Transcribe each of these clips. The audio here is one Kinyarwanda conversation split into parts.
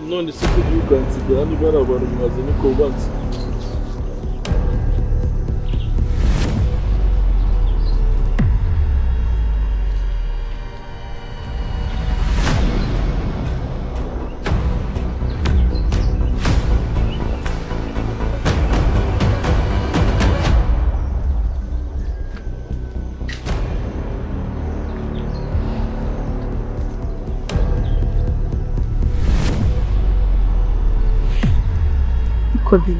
None se ko ukansigira niba ari abantu mwazanye ko bansi. Kobi,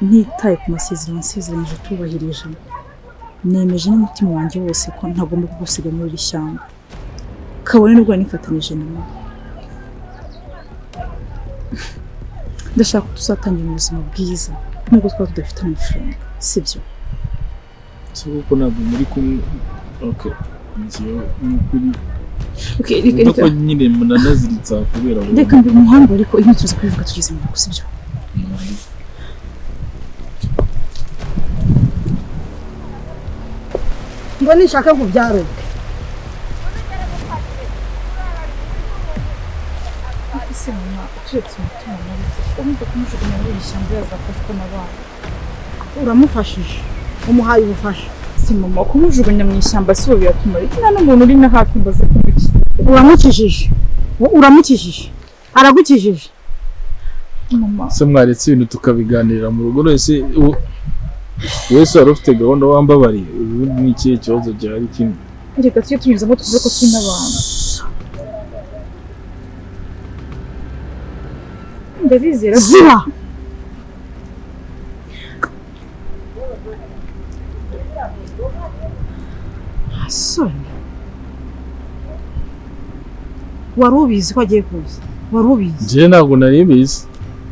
ntitaye ku masezerano nsezeranyije tubahirije, nemeje n'umutima wanjye wose ko ntagomba kugusiga muri iri shyamba, kabone n'ubwo nifatanyije na mama. Ndashaka ko tuzatangira ubuzima bwiza nubwo twaba tudafite amafaranga, sibyo? Si kuko ntabwo muri kumwe. Okay, ngiye n'ukuri. Okay, reka nyine munanaziritsa kubera reka mbi umuhanga, ariko iyo tuza kubivuga tugeze mu rugo, sibyo? Ngo nishaka kubyaruka. Ese mama, uturetse umutima mubi, urumva kumujugunya muri iri shyamba yazafashwa n'abana. Uramufashije, umuhaye ubufasha. Si mama, kumujugunya mu ishyamba si ubu biratumara iki? Nta n'umuntu uri na hafi ngo aze kumukiza. Uramukijije, uramukijije, aragukijije. Mama, Se mwaretse ibintu tukabiganirira mu rugo. Wese wese wari ufite gahunda wambabariye, ubu ni ikihe kibazo gihari kimwe? Reka tujye tunyuzamo tuvuge ko turi n'abantu. Ndabizera. Ziba! Soni, wari ubizi ko agiye kuza? Wari ubizi? Njye ntabwo nari mbizi.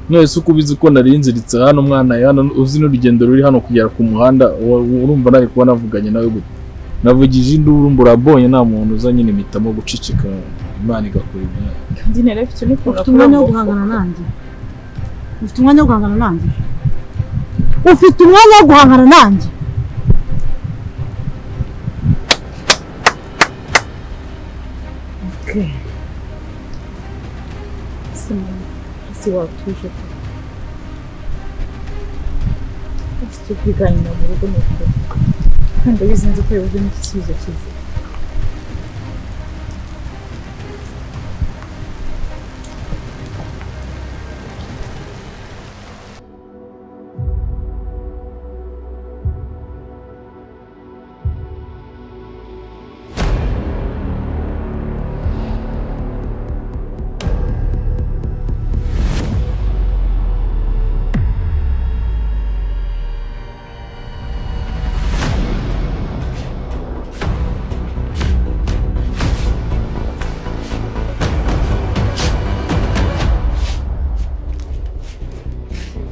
None uko ubizi ko nari nziritse hano, umwana hano, uzi n'urugendo ruri hano kugera ku muhanda, urumva nari kuba navuganye nawe gute? Navugije induru mbura mbonye nta muntu uza, nyine mpitamo guceceka, Imana igakora ibyayo. Kandi nari afite n'ukuntu Ufite umwanya wo akora guhangana nanjye? Ufite umwanya wo guhangana nanjye? Ufite umwanya wo guhangana nanjye? Okay. Se mama, ese watuje ko ufite kubiganira mu rugo ni ukuri, kandi ndabizi nzi ko yabuzemo igisubizo cyiza.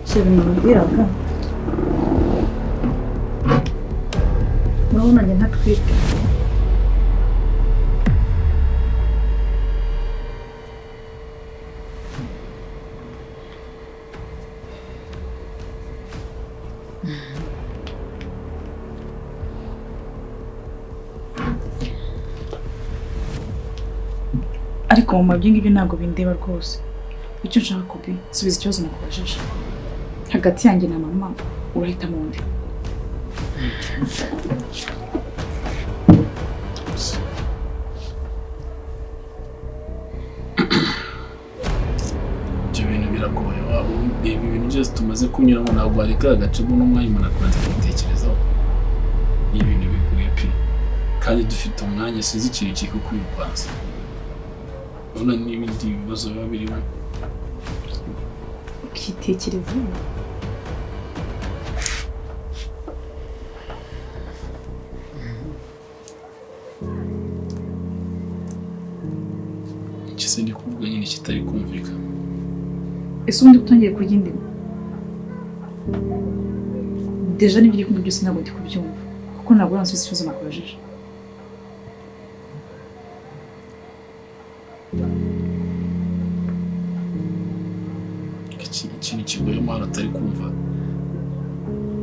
Chérie, nababwiraga, urabona njye ntatwite. Ariko mama, ibyo ngibyo ntabwo bindeba rwose. Icyo nshaka Kobi, subiza ikibazo nakubajije. Hagati yanjye na mama urahitamo undi? Ibyo bintu biragoye, waba reba ibintu byose tumaze kunyuramo, ntabwo wareka agacemo n'umwanya umuntu akabanza akabitekerezaho. Ni ibintu bigoye pe, kandi dufite umwanya, sinzi ikintu kiri kukwirukansa. Urabona n'ibindi bibazo biba birimo. Ukitekerezaho. Iki se ndi kuvuga nyine kitari kumvikana? Ese ubundi utangiye kurya indimi? Déjà n'ibyo uri kumva byose ntabwo ndi kubyumva, kuko ntabwo uransubiza ikibazo nakubajije. Ikintu kigoyemo hano atari kumva,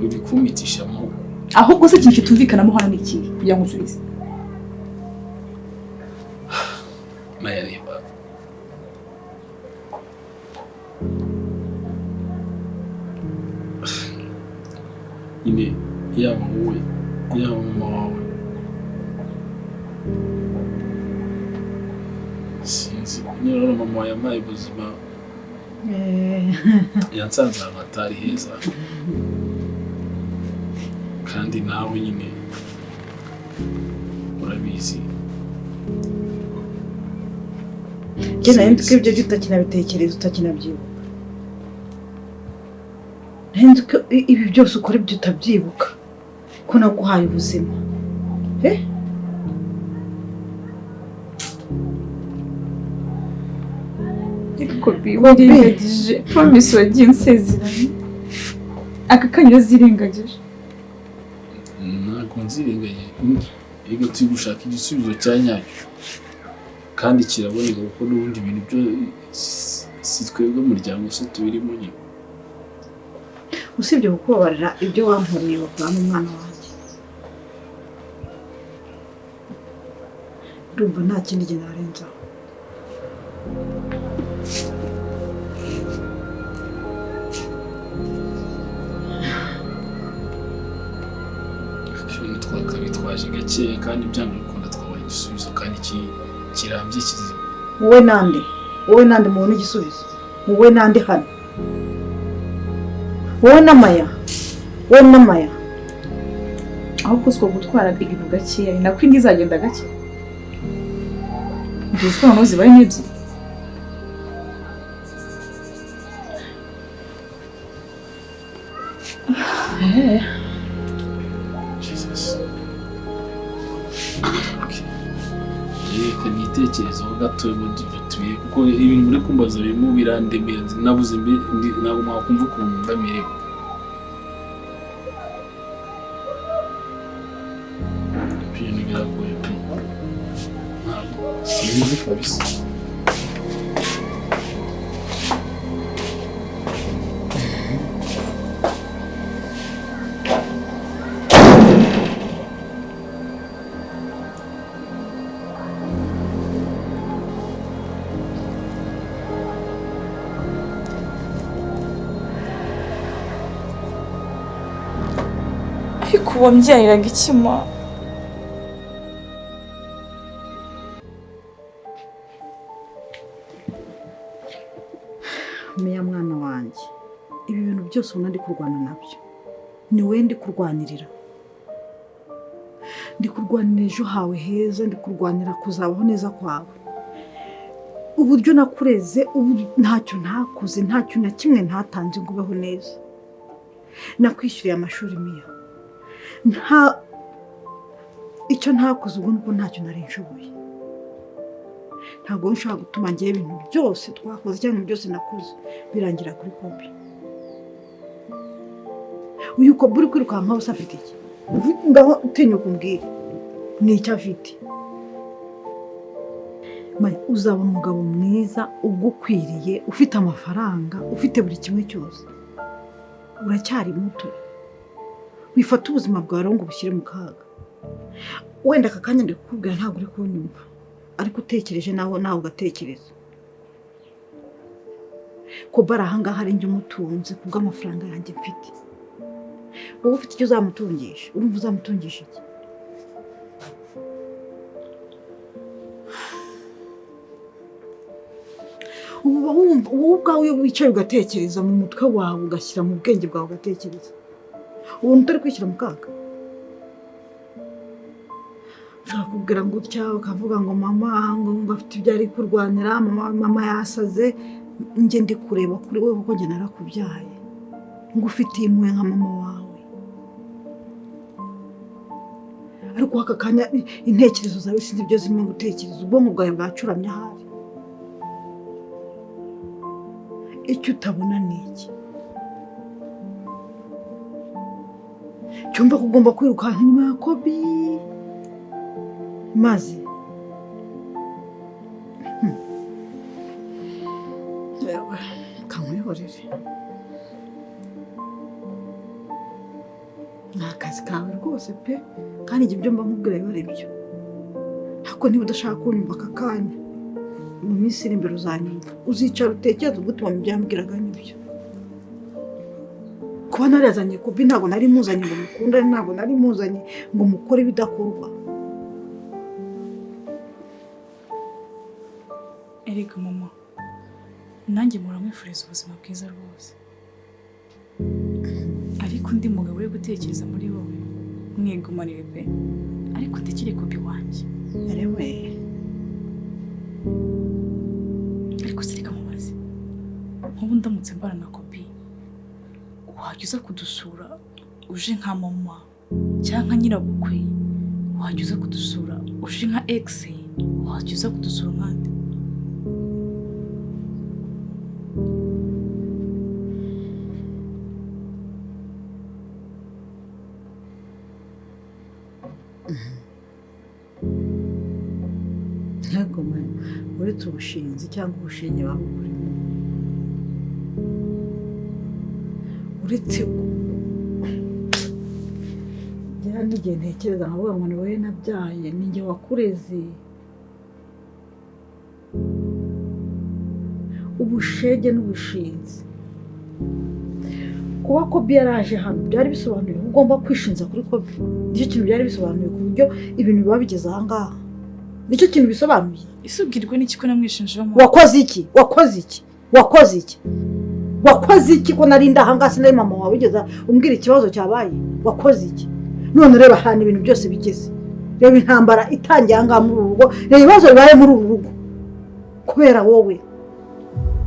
uri kumpitishamo. Ahubwo se ikintu kitumvikanamo hano ni ikihe, kugira ngo unsubize? Nayareba. Nyine yaba wowe, yaba mama wawe, sinzi niba ari mama wawe yampaye ubuzima, yansanze ahantu hatari heza, kandi nawe nyine urabizi. Njye nari nzi ko ibyo byo utakinabitekereza, utakinabyibuka. Nari nzi ko ibi byose ukora ibyo utabyibuka, ko naguhaye ubuzima. Eh? Ariko bi, wirengagije promise wagiye unsezeranya, aka kanya urazirengagije. Ntabwo nzirengagije. Erega turi gushaka igisubizo cya nyacyo kandi kiraboneka, kuko n'ubundi ibintu byo si twebwe umuryango se tubirimo nyine. Usibye kukubabarira ibyo wankoreye bakuramo umwana wanjye, ndumva nta kindi gihe narenzaho. Ibintu twakabitwaje gakeya, kandi byanga bikunda twabonye igisubizo kandi kirambye, kizima. Wowe nande? Wowe nande mubona igisubizo? Wowe nande hano? Wowe n'amaya? Wowe n'amaya? Ahubwo si gutwara ibintu gakeya, ni nako indi izagenda gake. Ngiye ko noneho zibaye n'ebyiri. Jesus. Okay. Reka nitekerezeho gato ubundi ibyo tubiye, kuko ibintu muri kumbaza birimo birandemera, nabuze ntabwo mwakumva ukuntu mba merewe. Ibintu biragoye pe, ntabwo sinzi kabisa. Ariko wambyariraga ikima. Meya mwana wanjye, ibi bintu byose ubona ndi kurwana nabyo, ni wowe ndi kurwanirira. Ndi kurwanira ejo hawe heza, ndi kurwanira kuzabaho neza kwawe. Uburyo nakureze, ubu ntacyo ntakoze, ntacyo na kimwe ntatanze ngo ubeho neza. Nakwishyuriye amashuri Miya, nta icyo ntakoze, ubwo nuko ntacyo nari nshoboye. Ntabwo nshobora gutuma ngewe ibintu byose twakoze cyangwa ibintu byose nakoze birangira kuri Kobi. Uyu Kobi uri kwirukanka hose afite iki? Ngaho utinyuka umbwire ni icyo afite. Uzabona umugabo mwiza ugukwiriye, ufite amafaranga, ufite buri kimwe cyose. Uracyari muto, wifata ubuzima bwawe ngo ubushyire mu kaga. Wenda aka kanya ndi kukubwira ntabwo uri kunyumva, ariko utekereje nawe ugatekereza. Kobi ari ahangaha ari njye umutunze kubw'amafaranga yanjye mfite. Wowe ufite icyo uzamutungisha, urumva uzamutungisha iki? Uba wumva wowe ubwawe iyo wicaye ugatekereza mu mutwe wawe, ugashyira mu bwenge bwawe ugatekereza, ubona utari kwishyira mu kaga. Ushobora kubwira ngo utya, ukavuga ngo mama ngo afite ibyo ari kurwanira, mama yasaze. Njye ndi kureba kuri wowe kuko njye narakubyaye, ngo ufitiye impuhwe nka mama wawe. Ariko aka kanya intekerezo zawe sinzi ibyo zirimo gutekereza, ubwonko bwawe bwacuramye ahari. Icyo utabona ni iki? Cyumva ko ugomba kwirukanka inyuma ya Kobi maze Kankwihorere, ni akazi kawe rwose pe, kandi ibyo byo mba nkubwira biba ari byo. Ariko niba udashaka kunyumva aka kanya, mu minsi iri imbere uzanyumva, uzicara utekereze uguti mama ibyo yambwiraga nibyo. Kuba narazanye Kobi ntabwo nari muzanye ngo mukundane, ntabwo nari muzanye ngo mukore ibidakorwa. Erega mama, nanjye muramwifuriza ubuzima bwiza rwose, ariko undi mugabo uri gutekereza muri wowe mwigumanire pe, ariko ndekere Kobi wanjye. Erewe ariko sirika mubaze, nk'ubu ndamutse mbana na Kobi, wajya uza kudusura uje nka mama cyangwa nka nyirabukwe, wajya uza kudusura uje nka ex, wajya uza kudusura nkande? Ntabwo uretse ubushinzi cyangwa ubushinge babukurimo, uretse ngira n'igihe ntekereza nkavuga ngo ni wowe nabyaye, ni njye wakureze. Ubushege n'ubushinzi, kuba Kobi yaraje hano byari bisobanuye ko ugomba kwishinza kuri Kobi. Nicyo kintu byari bisobanuye, ku buryo ibintu biba bigeze aha ngaha. Nicyo kintu bisobanuye. Ese ubwirwa n'iki ko namwishinje mu? Wakoze iki? Wakoze iki? Wakoze iki? Wakoze iki ko narinda aha ngaha sinari mama wawe ugeza umbwira ikibazo cyabaye? Wakoze iki? None reba ahantu ibintu byose bigeze. Reba intambara itangiye aha ngaha muri uru rugo, reba ibibazo bibaye muri uru rugo kubera wowe.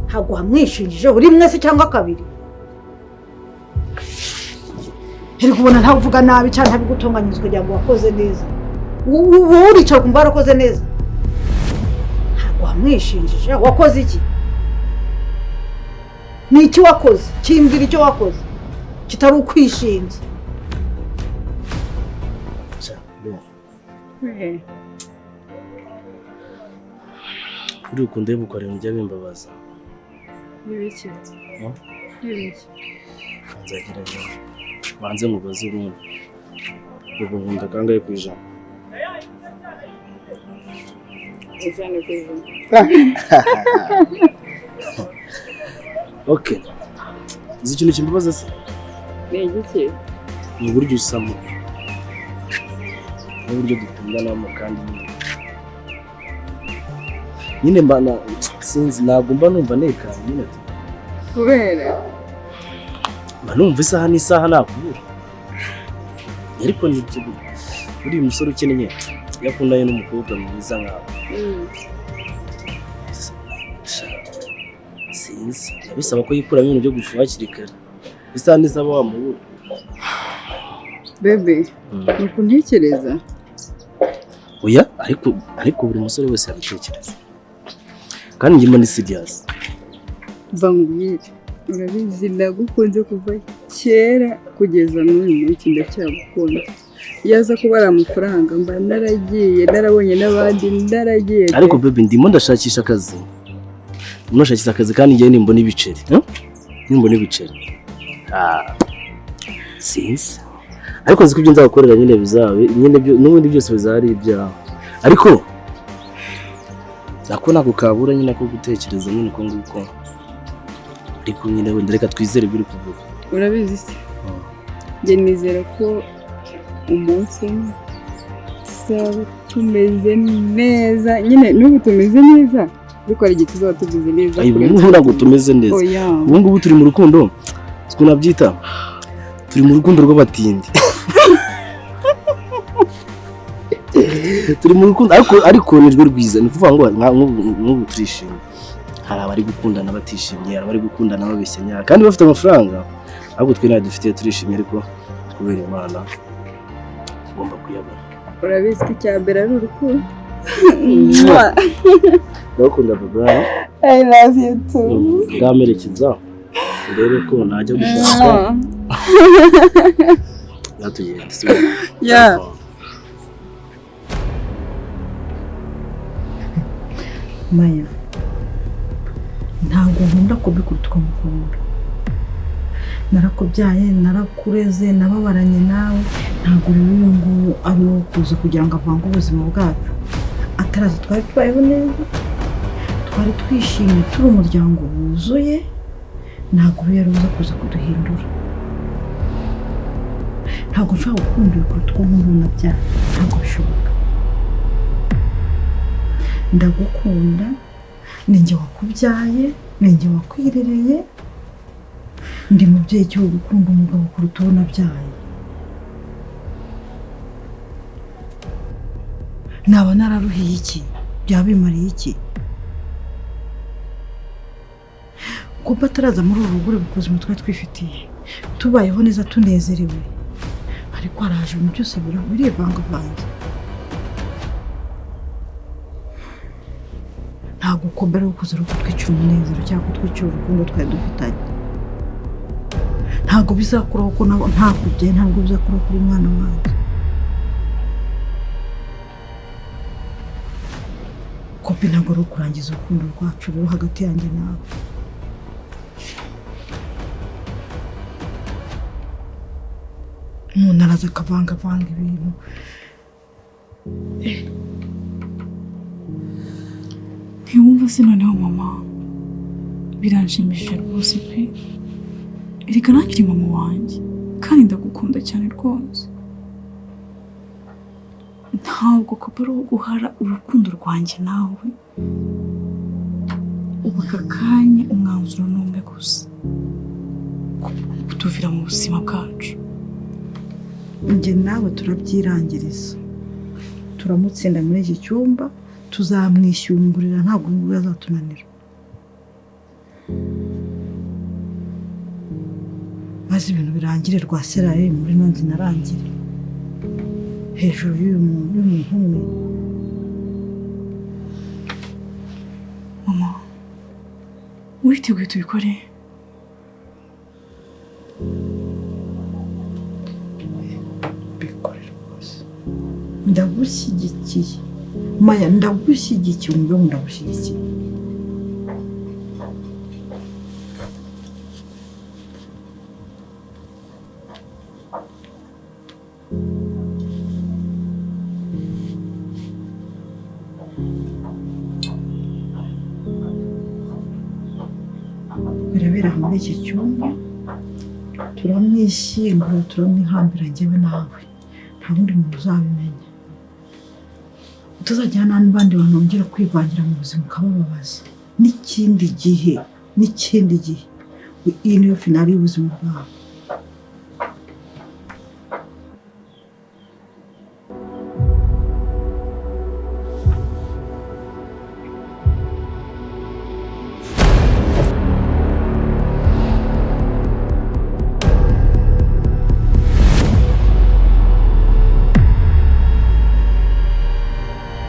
Ntabwo wamwishinjije rimwe se cyangwa kabiri. Iri kubona ntavuga nabi cyangwa ntabigutunganyiriza kugira ngo wakoze neza. Wowe uricara ukumva warakoze neza. Ntabwo wamwishinjije. Wakoze iki? Ni iki wakoze? Kimbwira icyo wakoze kitari ukwishinja. Uri ukundeba ukareba ibyo bimbabaza. Ibiki? Ibiki? Nzagerageza. Banze mubaze ubundi. Ubwo nkunda kangahe ku ijana? 100 ku ijana. Okay. Uzi ikintu kimbabaza se? Ni igiki? Ni uburyo usamo. N'uburyo dukundanamo kandi nyine mba sinzi, ntabwo mba numva nekanye nyine tu. Kubera mba numva isaha n'isaha nakubura. Ariko nibyo buri musore ukennye yakundanye n'umukobwa mwiza nkawe. Sinzi, bisaba ko yikuramo ibintu byo gufuha hakiri kare. Isaha n'isaha wamubura. Bebe, ni ukuntekereza? Oya, ariko buri musore wese yabitekereza. Kandi njye mba ni serious. Mva nkubwire, urabizi ndagukunze kuva kera kugeza n'uyu munsi ndacyagukunda. Iyo aza kuba ari amafaranga mba naragiye, narabonye n'abandi naragiye. Ariko bebe ndimo ndashakisha akazi. Ndimo ndashakisha akazi kandi njye nimbona ibiceri. Nimbona ibiceri. Sinzi. Ariko nzi ko ibyo nzagukorera nyine bizabe, nyine n'ubundi byose bizari ibyawe. Ariko nako nako kabura nyine ko gutekereza nyine uko nguko. Ariko nyine wenda reka twizere ibyo uri kuvuga. Urabizi se? Njye nizera ko umunsi umwe tuzaba tumeze neza, nyine n'ubu tumeze neza, ariko hari igihe tuzaba tumeze neza. Ubu ntabwo tumeze neza. Ubu ngubu turi mu rukundo, siko nabyita, turi mu rukundo rw'abatindi. Turi mu rukundo ariko ni rwo rwiza, ni ukuvuga ngo nk'ubu turishimye. Hari abari gukundana batishimye, hari abari gukundana babeshyanya kandi bafite amafaranga, ahubwo twe ntayo dufite turishimye, ariko kubera Imana tugomba kuyabona. Urabizi ko icya mbere ari urukundo. Ndagukunda baba. I love you too. Ndamerekeza urebe ko najya gushaka. Natugenda. Yeah. Maya, nta Ntabwo nkunda Kobi kuruta uko ngukunda. Narakubyaye, narakureze, nababaranye nawe. Ntabwo rero uyu nguyu ari uwo kuza kugira ngo avange ubuzima bwacu. Ataraza twari tubayeho neza, twari twishimye, turi umuryango wuzuye. Ntabwo rero yari uza kuza kuduhindura. Ntabwo nshobora gukunda uyu kuruta uko nkunda uwo nabyaye, ntabwo bishoboka. Ndagukunda, ni njye wakubyaye, ni njye wakwirereye, ndi mubyeyi cyo gukunda umugabo kuruta uwo nabyaye. Naba nararuhiye iki? Byaba bimariye iki? Kuba ataraza muri uru rugo ubuzima twari twifitiye, tubayeho neza tunezerewe, ariko haraje ibintu byose birivangavanze. Ntabwo Kobi ari ukuza kutwicira umunezero cyangwa kutwicira urukundo twari dufitanye. Ntabwo bizakuraho ko ntakubyaye, ntabwo bizakuraho kuri mwana wanjye. Kobi ntabwo ari ukurangiza urukundo rwacu ruri hagati yanjye nawe. Umuntu araza akavangavanga ibintu. Ntiwumva se noneho mama, biranshimishije rwose pe. Erega nanjye uri mama wanjye kandi ndagukunda cyane rwose. Ntabwo Kobi ari uwo guhara urukundo rwanjye nawe. Ubu aka kanya umwanzuro ni umwe gusa, kutuvira mu buzima bwacu. Njye nawe turabyirangiriza, turamutsinda muri iki cyumba, tuzamwishyungurira, ntabwo ngubu azatunanira. Maze ibintu birangire rwa serari muri ino nzu inarangire hejuru y'uyu muntu umwe. Mama, witeguye tubikore? Bikore rwose, ndagushyigikiye Maya, ndagushyigikiye, umve ngo ndagushyigikiye. Birabera muri iki cyumba, turamwishyingura, turamwihambira njyewe nawe, nta wundi muntu uzabimenya. Utazajyana n'abandi bantu bongera kwivangira mu buzima ukabababaza. N'ikindi gihe, n'ikindi gihe, iyi niyo finali y'ubuzima bwawe.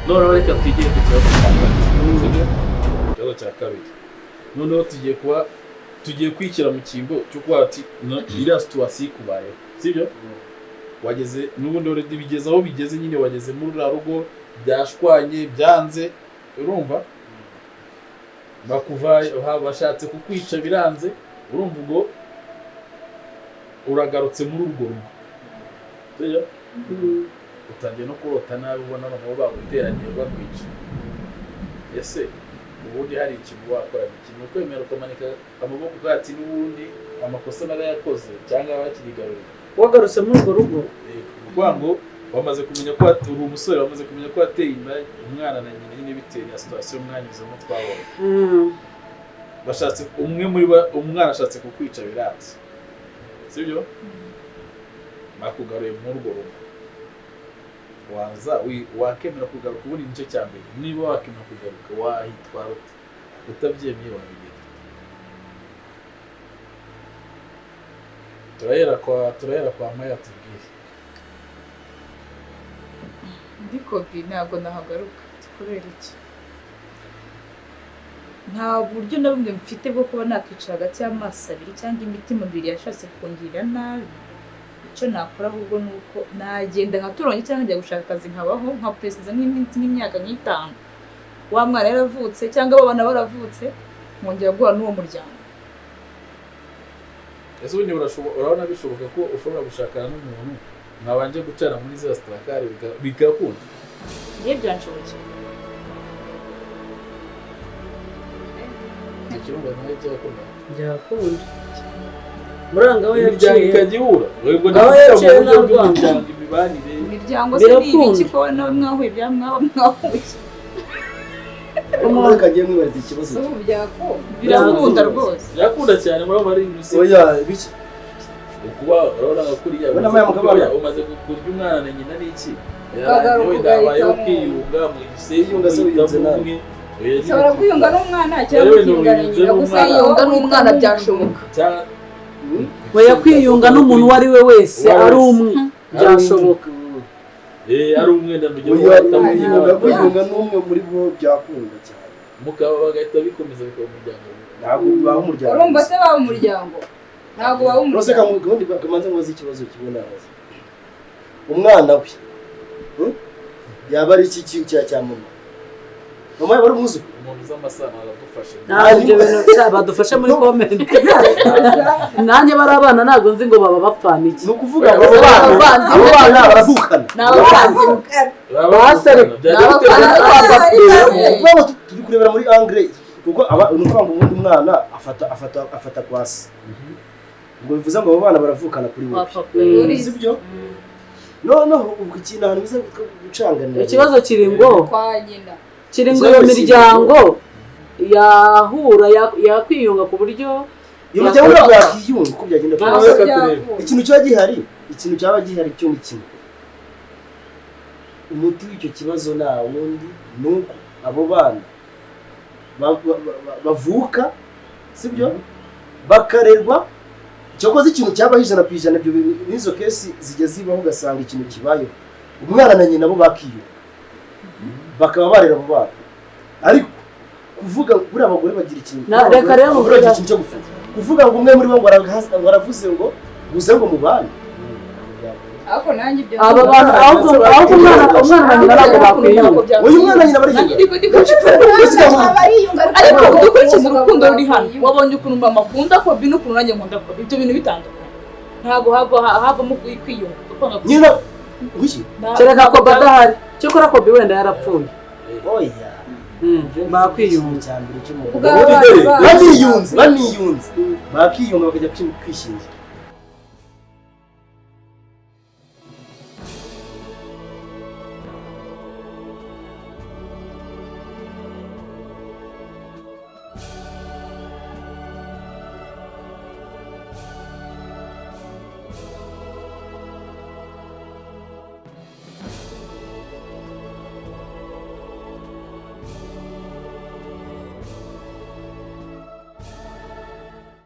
Noneho reka twigire ku kibazo cya kabiri. Ikibazo cya kabiri, noneho tugiye kuba tugiye kwishyira mu cyimbo cyo kuba ati iriya situwasiyo ikubayeho, sibyo? Wageze n'ubundi already bigeze aho bigeze nyine, wageze muri ruriya rugo, byashwanye, byanze, urumva bakuva bashatse kukwica biranze, urumva ubwo uragarutse muri urwo rugo, sibyo? Utangiye no kurota nabi, ubona noneho baguteraniye bakwica. Ese ubundi hari ikintu wakora? Ikintu ukwemera ukamanika amaboko ukavuga ati n'ubundi amakosa narayakoze, cyangwa bakirigarurira. Wagarutse muri urwo rugo? Ni ukuvuga ngo wamaze kumenya ko uri umusore, wamaze kumenya ko wateye inda umwana na nyina nyine bitewe na situwasiyo mwanyuzemo twabonye. Bashatse umwe muri bo, umwana ashatse kukwica biranze, sibyo? Bakugaruye muri urwo rugo, waza wakemera kugaruka? Ubundi nicyo cya mbere, niba wakemera kugaruka wahitwara ute? Utabyemeye wabigenda ute? Turahera kwa Maya, tubwire. Ndi Kobi ntabwo nahagaruka. Kubera iki? Nta buryo na bumwe mfite bwo kuba nakicara hagati y'amaso abiri cyangwa imitima ibiri yashatse kungirira nabi. Icyo nakora ahubwo ni uko nagenda nkaturonye cyangwa njya gushaka akazi nkabaho nka peresiza nk'iminsi nk'imyaka nk'itanu, wa mwana yaravutse cyangwa abo bana baravutse. Nkongera guhura n'uwo muryango. Ese ubundi urabona bishoboka ko ushobora gushakana n'umuntu mwabanje gucara muri za sitarakari bigakunda? Ngiye byanshobokera. Icyo kirumva nawe cyakunda. Byakunda. Muranga we Imiryango yaciye. ikajya ihura. Yego, Aho ni yaciye mu buryo nta rwango. bw'imiryango, imibanire. Imiryango se ni ibiki Birakunda. ko nawe mwahuye bya mwaba mwahuye? Umuntu kagiye mwibariza ikibazo. Ubu byakunda. Birakunda rwose. Birakunda cyane muri abo ari ibintu. Oya, biki? Ukuba urabona nka kuriya Ubona umaze mama mukabana. umaze kurya umwana na nyina n'iki? Ukagaruka Wenda habayeho ugahitamo. kwiyunga mu gisenge, Kwiyunga se wiyunze muhitamo nawe. umwe. Oya, nyine Ushobora kwiyunga n'umwana cyangwa Yewe, ukiyunga na wiyunze nyina gusa. n'umwana. Kwiyunga n'umwana byashoboka. Cyangwa Oya, kwiyunga n'umuntu uwo ari we wese Uwo ari ari wese. umwe byashoboka. Ari umwe ndamujya Oya, kwiyunga n'umwe muri bo byakunda cyane. Mukaba bagahita bikomeza bikaba umuryango. Ntabwo baba umuryango. Urumva se baba umuryango? Ntabwo baba Rose umuryango. kamundi kamanze mubaze ikibazo kimwe nabaza. Umwana we yaba ari iki cya mama? Mama yaba ari umwuzukuru? Umuntu uzi amasano aradufasha. Ntabwo ibyo bintu badufashe muri comment. Nanjye bari abana ntabwo nzi ngo baba bapfana iki. Ni ukuvuga ngo abo bana baravukana. Ni abavandimwe. Turi kurebera muri angle kuko ni ukuvuga ngo ubundi umwana afata kwa se. Ngo bivuze ngo abo bana baravukana kuri wowe. Sibyo? Noneho ubwo ikintu ahantu biza gucanganira. Ikibazo kiri ngo kwa nyina. Kiri ngo iyo miryango yahura yakwiyunga ku buryo iyo miryango ntabwo yakiyunga uko byagenda kose. Ikintu cyaba gihari, ikintu cyaba gihari cyo ni kimwe. Umuti w'icyo kibazo nta wundi ni uko abo bana bavuka, sibyo, bakarerwa. Cyakoze ikintu cyabaho 100% ibyo n'izo kesi zijya zibaho ugasanga ikintu kibayeho umwana na nyina bo bakiyunga bakaba barera abo bana. Ariko kuvuga buriya abagore bagira ikintu cyo gufata, kuvuga ngo umwe muri bo ngo aravuze ngo guze ngo mubane. Ariko nanjye ibyo aba bantu ahubwo umwana na nyina ntabwo bakwiyunga. Uyu mwana nyina bariyunga. Ariko dukurikize urukundo ruri hano. Wabonye ukuntu mama akunda Kobi n'ukuntu nanjye nkunda Kobi. Ibyo bintu bitandukanye. Ntabwo havamo kwiyunga. Nyina wiki? Kereka Kobi adahari. Cyokora Kobi wenda yarapfuye. Oya. Bakwiyunga cyane cy'umugabo. Baniyunze. Bakiyunga bakajya kwishingira.